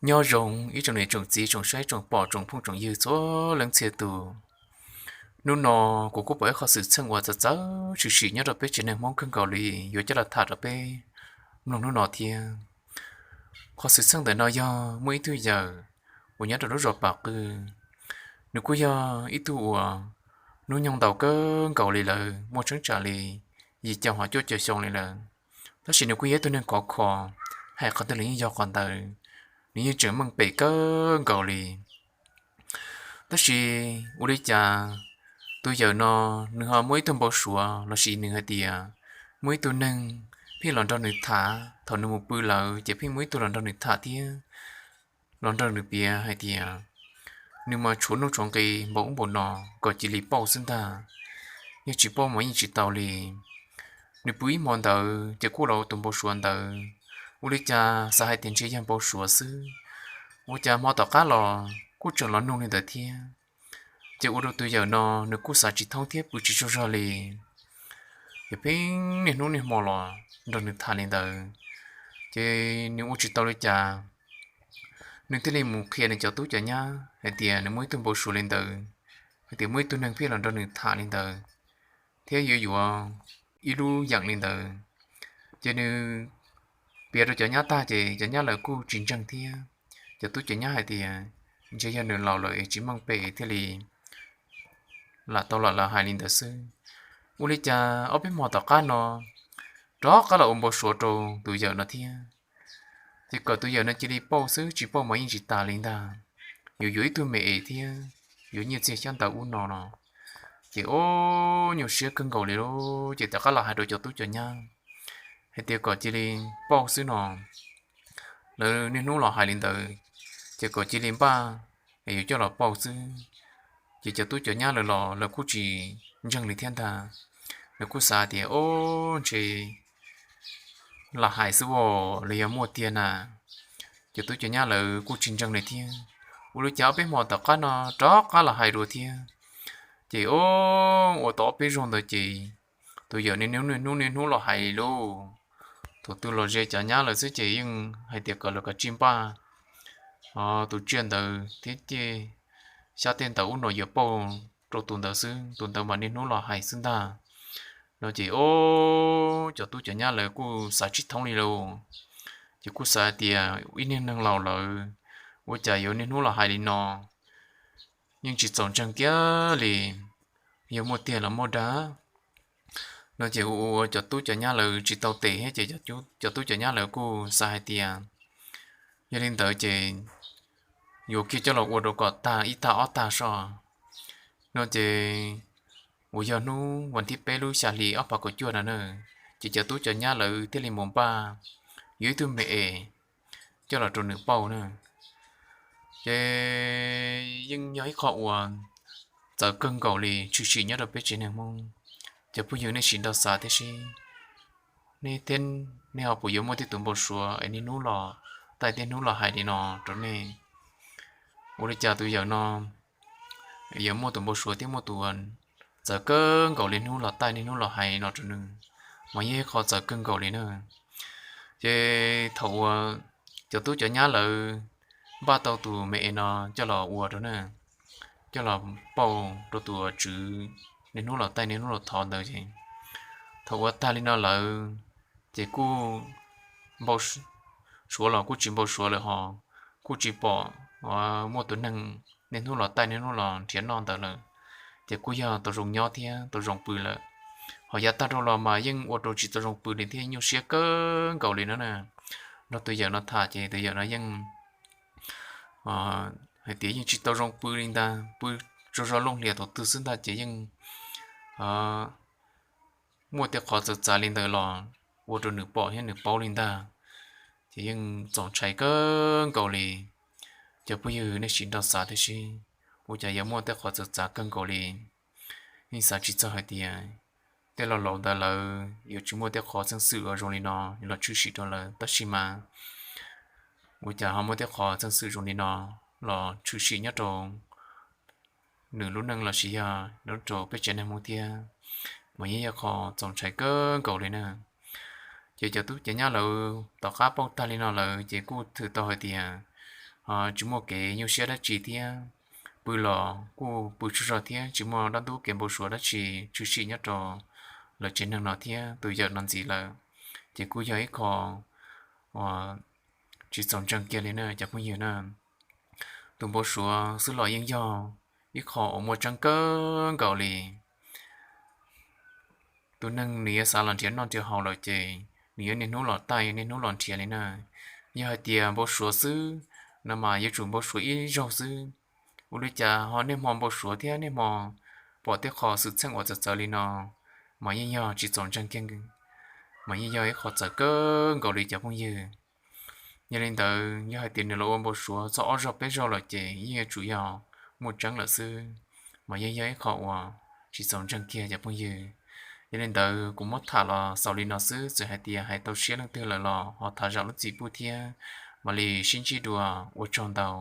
Nyob zoo ib tsoom niam tsoom txiv tsoom saib tsoom pom tsoom phooj tsoom ywg txhua leej txhia tus. Hnub no kuv kuj pom ib qhov xwm txheej uas txawv txawv tshwm sim nyob rau peb tsev neeg Hmoob kawg nkaus li yuav coj los tham rau peb mloog hnub no thiab. Qhov xwm txheej ntawm no yog muaj ib tug yawm uas nyob rau lub zos Pam Qwj. Nws kuj yog ib tug uas hnub nyoog ntau kawg nkaus li lawm, muaj tsheej tsam li yim caum hos cuaj caum xyoo li lawm. Tab sis nws kuj yog ib tug neeg khov kho, hais qhov twg los yeej yog qhov ntawd, nws yeej tseem meej pem kawg nkaus li. Tab sis ua li cas tus yawm no nws ho muaj ib tug npau suav lossis nws hais tias muaj ib tug neeg pheej los nrog nws tham, thaum nws mus pw lawm ces pheej muaj ib tug los nrog nws tham thiab los nrog nws piav hais tias nws mas tshuav nuj tshuav nqi npaum ub npaum no, kom cia li pauj xwb ntag. Yog tsis pauj mas yeej tsis tau li. Nws pw ib hmo ntawd ces kuj los ua tus npau suav ntawd. Ua li cas xav hais tias ntshe yog npau suav xwb, ua cas hmo tom qab los kuj tseem los nug li ntawd thiab. Ces ua rau tus yawm no nws kuj xav tsis thoob thiab pw tsis tsaug zog li. Ces pheej niaj hnub niaj hmo los nrog nws tham li ntawd, ces nws ua tsis tau li cas, nws thiaj li mus qhia nws cov tub cov nyab hais tias nws muaj ib tug npau suav li ntawd, hais tias muaj ib tug neeg pheej los nrog nws tham li ntawd thiab yuav yuav ib lub yeem li ntawd. Ces nws piav rau cov nyab tag ces cov nyab lawv kuj tsis ntseeg thiab. Cov tub cov nyab hais tias ntshe yog nws laus lawm es tsis meej pem thiaj li lam tau lam lawv hais li ntawd xwb. Ua li cas ob peb hmo tom qab no rov qab los ua npau suav rau tus yawm no thiab. Ces kom tus yawm no cia li pauj xwb, tsis pauj mas yeej tsis tas li ntag. Yuav yuav ib tug me es thiab yuav nyiaj txiag xyab ntawv ub no no. Ces o, nyuaj siab kawg nkaus li lauj, ces rov qab los hais rau cov tub cov nyab hais tias kom cia li pauj xwb no. Lawv niaj hnub los hais li ntawd, ces kom cia li npaj es yuav coj los pauj xwb. Ces cov tub cov nyab lawv los lawv kuj tsis ntseeg li thiab ntag. Lawv kuj xav tias o, ntshe lam hais xwb os, los yog muaj tiag na. Cov tub cov nyab lawv kuj tsis ntseeg li thiab. Ua li cas ob peb hmo tom qab no rov qab los hais dua thiab. Ces o, ua tau ob peb zaug ntawd ces tus yawm niaj hnub niaj hnub los hais li lauj. Thaum twg los ze cov nyab lawv xwb ces yeej hais tias kom lawv kav tsij npaj tus tsiaj ntawd thiab tej xyab tej ntawv ub no yuav pauj rau tus ntawd xwb, tus ntawd mas niaj hnub los hais xwb ntag. No ces o, cov tub cov nyab lawv kuj xav tsis thoob li lauj. Ces kuj xav tias ib niag neeg laus lawm, ua cas yuav niaj hnub los hais li no, yeej tsis txaus ntseeg kiag li, yog muaj tiag los muaj dag. No ces ua ua cov tub cov nyab lawv tsis tau tes thiab ces cov tub cov nyab lawv kuj xav hais tias yog li ntawd ces yuav kiag coj los ua rau kom tag ib tag ob tag soj. No ces uas yog hnub vas thib peb lub xya hli ob phav kaum cuaj no na, ces cov tub cov nyab lawv thiaj li mus npaj yuav ib tug me es coj los rau nws pauj na. Ces yeej yog ib qho uas txawv kawg nkaus li tshwm sim nyob rau peb tsev neeg Hmoob. Cov phooj ywg nej sim nrog xav thiab seb nej thiab nej ho puas yuav muaj tej tus npau suav es niaj hnub los taij niaj hnub los hais li no rau nej. Ua li cas tus yawm no yuav muaj tus npau suav thiab muaj tus txawv kawg nkaus li niaj hnub los taij niaj hnub los hais no rau nws, mas yog ib qho txawv kawg nkaus li na. Ces thaum uas cov tub cov nyab lawv npaj tau tus me es no coj los ua rau na, coj los pauj rau tus tswv niaj hnub los taij niaj hnub los thov ntawd ces thaum ua tag li no lawm ces kuj npau suav los kuj tsis npau suav lawm hos kuj tsis pom muaj tus neeg niaj hnub los taij niaj hnub los nrhiav noj ntawd lawm. Ces kuj yog tau zoo nyob thiab tau zoo pw lawm. Hos yav tag dhau los mas yeej ua rau tsis tau zoo pw li thiab nyuaj siab kawg nkaus li no na. Nrog tus yawm no tham ces tus yawm no yeej hais tias yeej tsis tau zoo pw li ntag, pw tsaug zog looj hlias thaum twg xwb ntag ces yeej muaj tej qhov txawv txav li ntawd los ua rau nws pom thiab nws paub li ntag. Ces yeej txaus ntshai kawg nkaus li. Cov phooj ywg nej sim nrog xav thiab seb ua cas yuav muaj tej qhov txawv txav kawg nkaus li. Yeej xav tsis txog hais tias tej laus laus ntawd lawv yuav tsis muaj tej qhov txeej xwm uas zoo li no los tshwm sim rau lawv tab sis mas ua cas ho muaj tej qhov txeej xwm zoo li no los tshwm sim nyob rau nws lub neej lossis yog nyob rau peb tsev neeg Hmoob thiab. Mas yeej yog qhov txaus ntshai kawg nkaus li na. Ces cov tub cov nyab lawv tom qab pauj tag li no lawm ces kuj thwm tau hais tias tsis muaj kev nyuaj siab dab tsi thiab, pw los kuj pw tsaug zog thiab tsis muaj dab ntub kev npau suav dab tsi tshwm sim nyob rau lawv tsev neeg no thiab tus yawm no ntxiv lawm, ces kuj yog ib qho uas tsis txaus ntseeg kiag li na cov phooj ywg na. Tus npau suav xwb los yeej yog ib qho uas muaj tseeb kawg nkaus li. Tus neeg nws yuav xav los nrhiav noj nrhiav haus lawm ces nws yuav niaj hnub los taij niaj hnub los nrhiav li na. Yog hais tias npau suav xwb no mas yuav tsum npau suav ib zaug xwb. Ua li cas ho niaj hmo npau suav thiab niaj hmo pom tej qho xwm txheej uas txawv txawv li no, mas yeej yog tsis txaus ntseeg kiag, mas yeej yog ib qho txawv kawg nkaus li cov phooj ywg. Yog li ntawd yog hais tias nws los ua npau suav txog ob zaug peb zaug lawm ces yeej yuav tsum yog muaj tseeb lawm xwb, mas yeej yog ib qho uas tsis txaus ntseeg kiag cov phooj ywg. Yog li ntawd kuv muab tham los xaus li no xwb, txawm hais tias hais tau siab leej twg lawm los ho thov zam lub txim pub thiab. Mam li sib ntsib dua, ua tsaug ntau.